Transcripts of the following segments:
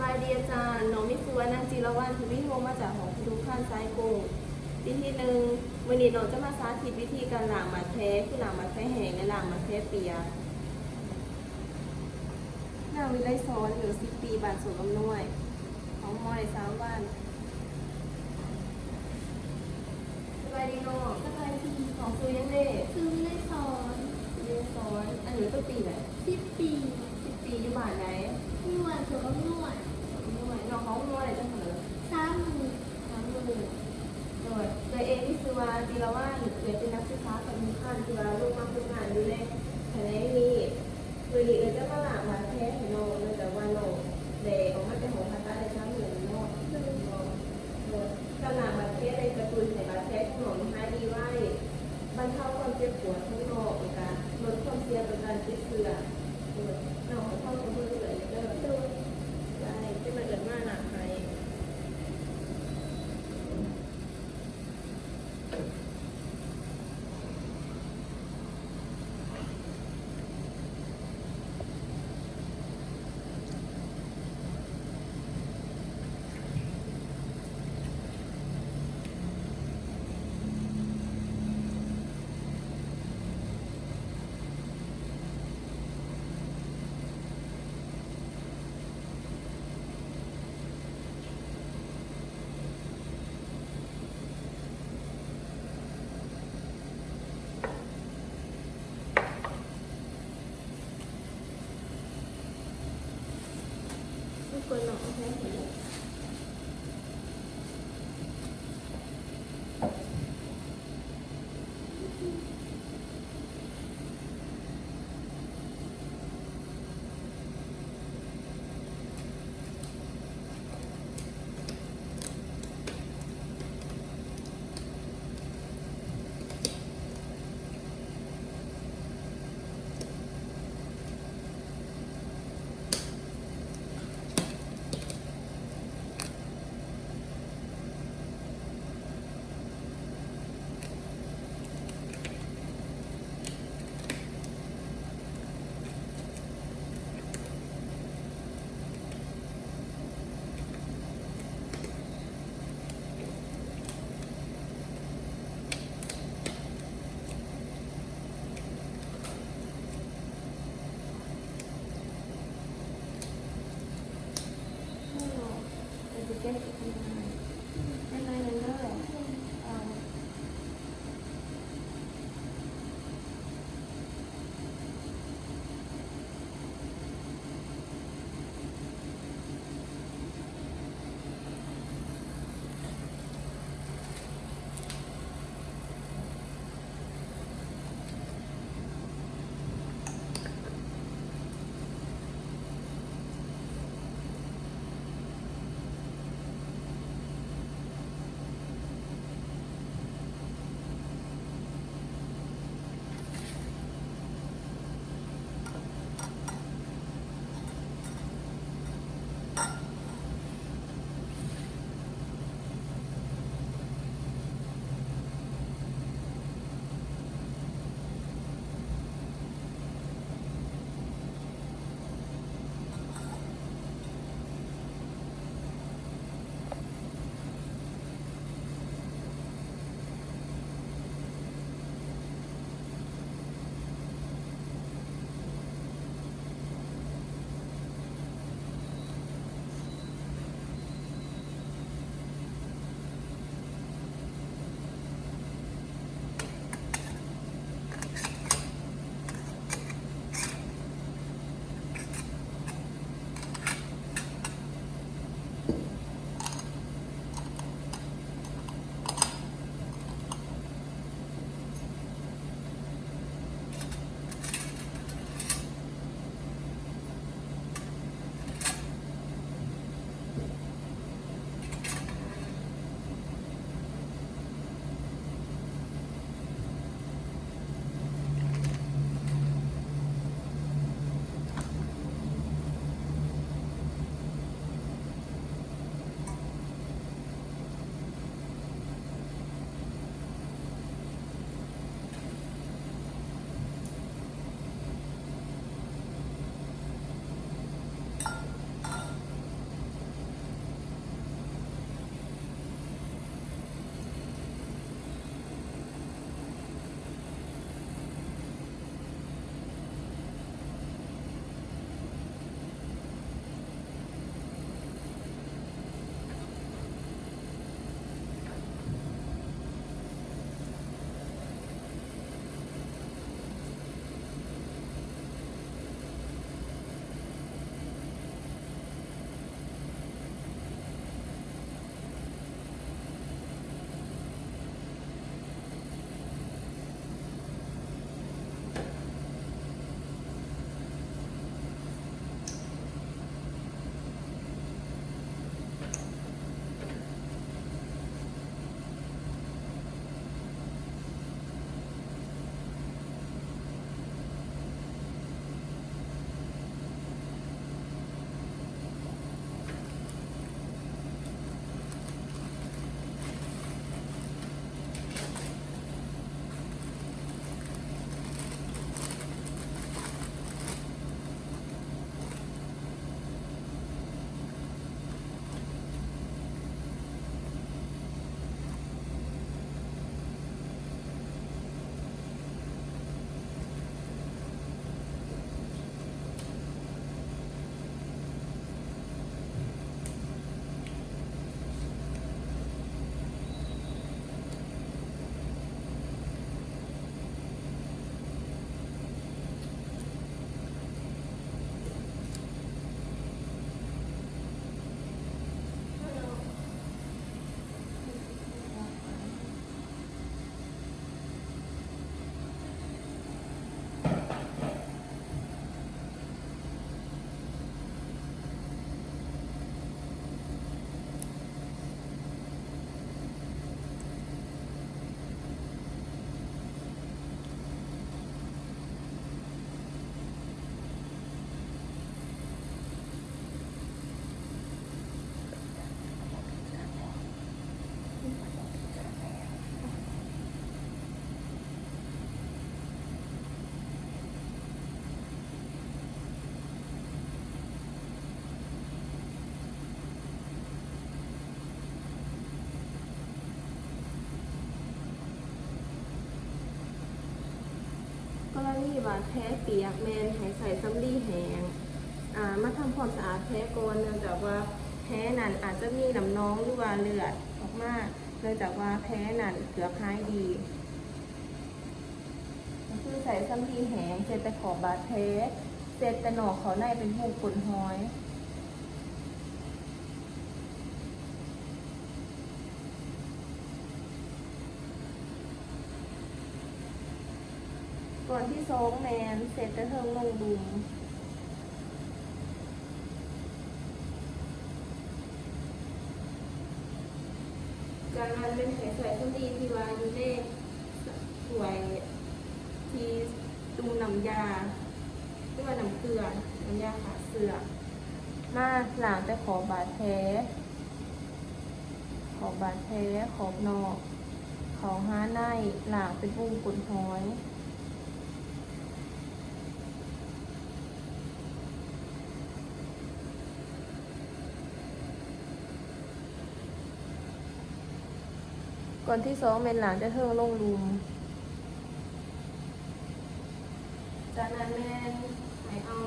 ສະບາຍດີອາຈານ, ນ້ອງມີຊື່ວ່ານາງ ຈິລະວັນ ທະວີວົງ ມາຈາກຫ້ອງຄຸນດູ ຄ້ານຊາຍກຸງ. ວິທີໜຶ່ງ, ມື້ນີ້ນ້ອງຈະມາສາທິດວິທີການລ້າງບາດແຜ, ຄືລ້າງບາດແຜແຫ້ງ ແລະ ລ້າງບາດແຜປຽກ. ນາງ ວິໄລສອນ ອາຍຸສິບປີ ບ້ານໂຊກອຳນວຍ ເຂົ້າໂຮງໝໍໄດ້ສາມວັນ. ສະບາຍດີນ້ອງ. ສະບາຍດີ. ນ້ອງຊື່ຫຍັງເດ? ຊື່ວິໄລສອນ. ວິໄລສອນ. ອາຍຸຈັກປີແລ້ວ? ສິບປີ. ສິບປີ. ຢູ່ບ້ານໃດ? ຢູ່ບ້ານໂຊກອຳນວຍ. ໂຊກອຳນວຍ. ນ້ອງເຂົ້າໂຮງໝໍໄດ້ຈັກມື້? ສາມມື້. ສາມມື້. ໂດຍ. ເອື້ອຍເອງມີຊື່ວ່າ ຈິລະວັນ, ເອື້ອຍເປັນນັກສຶກສາປະຖົມຂັ້ນທີ່ວ່າລົງມາຝຶກງານຢູ່ໃນຂະແໜງນີ້. ມື້ນີ້ເອື້ອຍຈະມາລ້າງບາດແຜໃຫ້ນ້ອງ ເນື່ອງຈາກວ່ານ້ອງໄດ້ອອກມາແຕ່ຫ້ອງຜ່າຕັດໄດ້ສາມມື້ແລ້ວເນາະ. ໂດຍ. ໂດຍ. ການລ້າງບາດແຜໄດ້ກະຕຸ້ນໃຫ້ບາດແຜຂອງນ້ອງນີ້ຫາຍດີໄວ, ບັນເທົາຄວາມເຈັບປວດຂອງນ້ອງ ແລ້ວກະລົດຄວາມສ່ຽງຕໍ່ການຕິດເຊື້ອ. ໂດຍ. ນ້ອງຂໍຄວາມຮ່ວມມືເອື້ອຍເດີ. ໂດຍ. ໄດ້. ຈັກໜ່ອຍເອື້ອຍມາລ້າງໃຫ້. ແຜປຽກແມ່ນໃຫ້ໃຊ້ສຳລີແຫ້ງ ອາ ມາທຳຄວາມສະອາດແຜກ່ອນ ເນື່ອງຈາກວ່າແຜນັ້ນອາດຈະມີນ້ຳໜອງ ຫຼືວ່າເລືອດອອກມາ ເນື່ອງຈາກວ່າແຜນັ້ນເກືອບຫາຍດີ. ກໍຄືໃຊ້ສຳລີແຫ້ງເຊັດແຕ່ຂອບບາດແຜ ເຊັດແຕ່ນອກເຂົ້າໃນເປັນຮູກົ້ນຫອຍ. ກ້ອນທີສອງແມ່ນເຊັດແຕ່ເທິງລົງລຸ່ມ. ຈາກນັ້ນແມ່ນໃຫ້ໃຊ້ສຳລີທີ່ວ່າຢູ່ໃນຖ້ວຍທີ່ຈຸ່ມນ້ຳຢາ ຫຼືວ່ານ້ຳເກືອ ນ້ຳຢາຂ້າເຊື້ອ ມາລ້າງແຕ່ຂອບບາດແຜ ຂອບບາດແຜ ຂອບນອກ ເຂົ້າຫາໃນ ລ້າງເປັນວົງກົ້ນຫອຍ. ກ້ອນທີສອງແມ່ນລ້າງແຕ່ເທິງລົງລຸ່ມ. ຈາກນັ້ນແມ່ນໃຫ້ເອົາ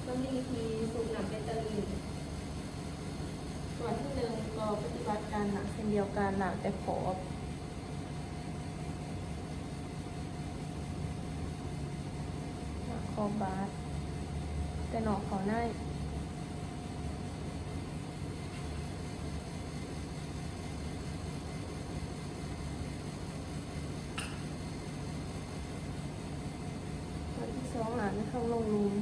ສຳລີທີ່ຊຸບນ້ຳເບຕາລິນ ກ້ອນທີໜຶ່ງກໍປະຕິບັດການລ້າງເຊັ່ນດຽວກັນ ລ້າງແຕ່ຂອບ ຂອບບາດ ແຕ່ນອກເຂົ້າໃນ. ອັນທີສອງ ລ້າງແຕ່ເທິງລົງລຸ່ມ.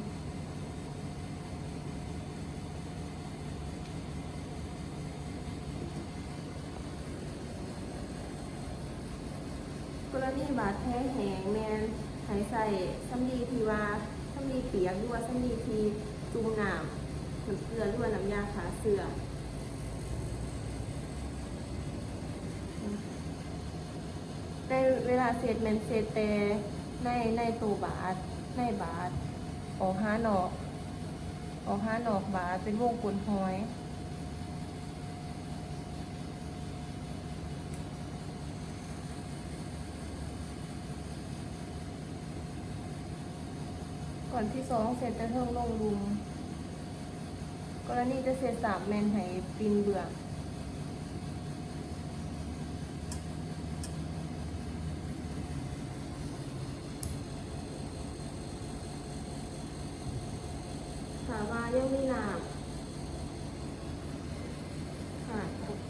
ກໍລະນີບາດແຜແຫ້ງແມ່ນໃຫ້ໃຊ້ສຳລີທີ່ວ່າ ສຳລີປຽກ ຫຼືວ່າສຳລີທີ່ຈຸ່ມນ້ຳ ນ້ຳເກືອ ຫຼືວ່ານ້ຳຢາຂ້າເຊື້ອ. ໃນເວລາເຊັດແມ່ນເຊັດແຕ່ໃນ ໃນໂຕບາດ ໃນບາດ ອອກຫານອກ ອອກຫານອກບາດເປັນວົງກົ້ນຫອຍ. ກ້ອນທີສອງ ເຊັດແຕ່ເທິງລົງລຸ່ມ. ກໍລະນີຈະເຊັດຊ້ຳແມ່ນໃຫ້ປິ່ນເບື້ອງ. ຖ້າວ່າຍັງມີນ້ຳ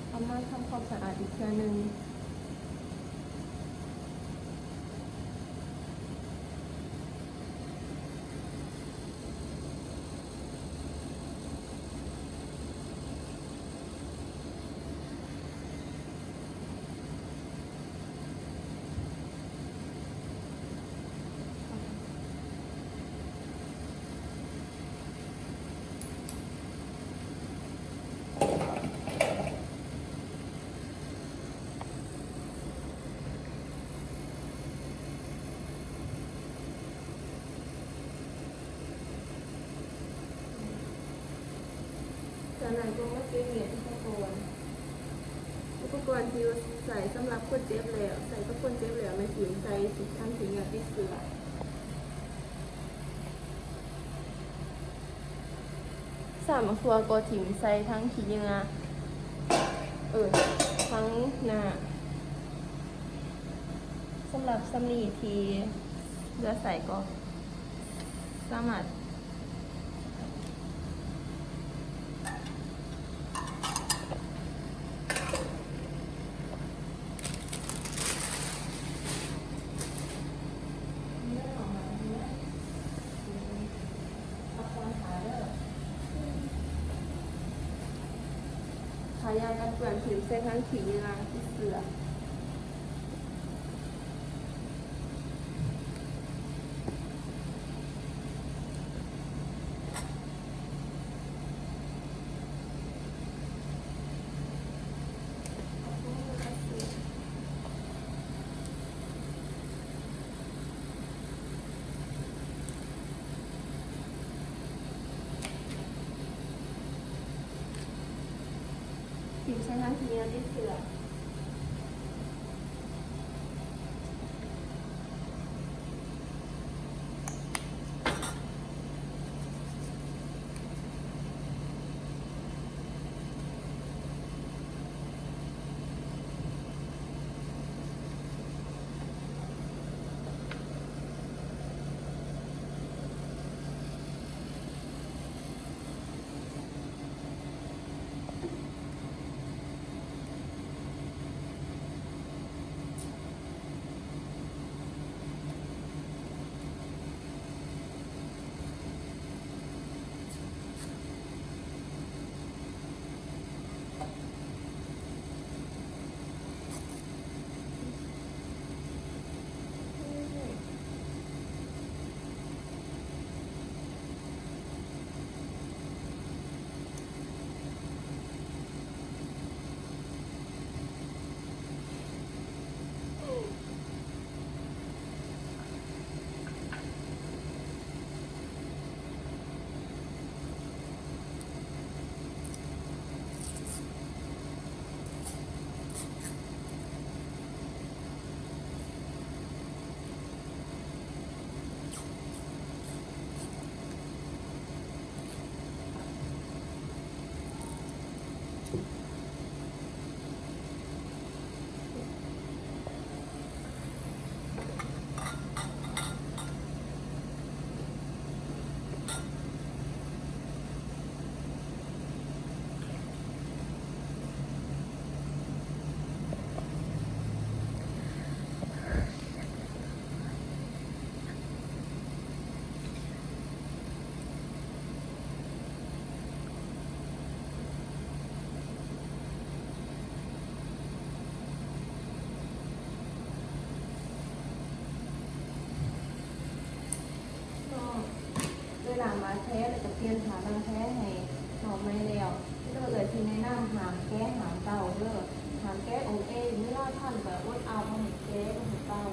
ເອົາມາທຳຄວາມສະອາດອີກເທື່ອໜຶ່ງ. ຈາກນັ້ນກໍມາເກັບມ້ຽນອຸປະກອນ. ອຸປະກອນທີ່ວ່າໃຊ້ສຳລັບຄົນເຈັບແລ້ວ ໃຊ້ກັບຄົນເຈັບແລ້ວ ແມ່ນຖິ້ມໃສ່ຖັງຂີ້ເຫຍື້ອຕິດເຊື້ອ. ຊາມໝາກຖົ່ວກໍຖິ້ມໃສ່ຖັງຂີ້ເຫຍື້ອ ເອີ ຖັງໜ້າ. ສຳລັບສຳລີທີ່ເຫຼືອໃຊ້ກໍສາມາດ ຜ້າຢາກັນເປື້ອນຖິ້ມໃສ່ຖັງຂີ້ເຫຍື້ອຕິດເຊື້ອ. ຖິ້ມໃສ່ຖັງຂີ້ເຫຍື້ອຕິດເຊື້ອ. ບາດແຜ ແລ້ວກໍປ່ຽນຜ້າບັງແຜໃຫ້ນ້ອງໃໝ່ແລ້ວ. ແຕ່ວ່າເອື້ອຍຊິແນະນຳ ຫ້າມແກະ ຫ້າມເກົາເດີ. ຫ້າມແກະອົງເອງ ມີລາຍພັນກໍອົດເອົາ ບໍ່ໃຫ້ແກະ ບໍ່ໃຫ້ເກົາ.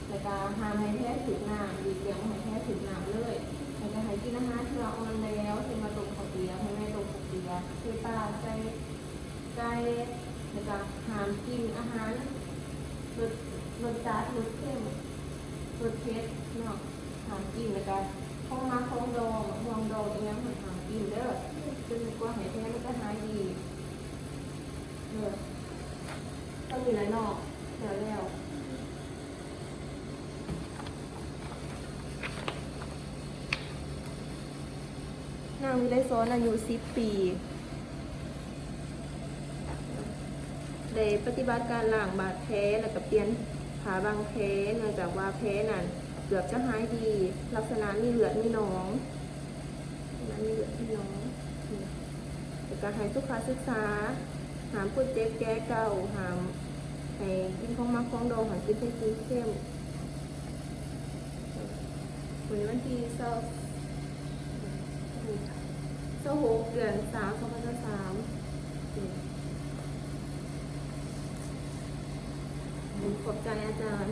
ແລ້ວກໍຫ້າມໃຫ້ແຜຖືກນ້ຳ ຫຼີກລ່ຽງບໍ່ໃຫ້ແຜຖືກນ້ຳເລີຍ. ແລ້ວກໍໃຫ້ກິນອາຫານທີ່ວ່າອ່ອນແຫຼວ ເຊັ່ນວ່າຕົ້ມເຂົ້າປຽກ ໃຫ້ແມ່ຕົ້ມເຂົ້າປຽກ ເທປາໃສ່ ໄກ່ ແລ້ວກະຫ້າມກິນອາຫານລົດ ລົດຈັດ ລົດເຄັມ ລົດເຜັດເນາະ ຫ້າມກິນ. ແລ້ວກະຂອງໝັກຂອງດອງ ໝາກມ່ວງດອງອີ່ຫຍັງ ຫ້າມກິນເດີ ຈົນກວ່າໃຫ້ແຜມັນຈະຫາຍດີເດີ. ເທົ່ານີ້ແຫຼະເນາະ ແລ້ວແລ້ວ. ນາງວິໄລສອນ ອາຍຸສິບປີ ໄດ້ປະຕິບັດການລ້າງບາດແຜ ແລ້ວກະປ່ຽນຜ້າບັງແຜ ເນື່ອງຈາກວ່າແຜນັ້ນເກືອບຈະຫາຍດີ ລັກສະນະມີເລືອດມີໜອງ ມັນມີເລືອດມີໜອງ. ແລ້ວກະໃຫ້ສຸຂະສຶກສາ ຫ້າມຄົນເຈັບແກະເກົາ ຫ້າມໃຫ້ກິນຂອງໝັກຂອງດອງ ຫ້າມກິນເຜັດກິນເຄັມ. ມື້ນີ້ວັນທີຊາວ ຊາວຫົກ ເດືອນສາມ ສອງພັນຊາວສາມ. ຂອບໃຈອາຈານ.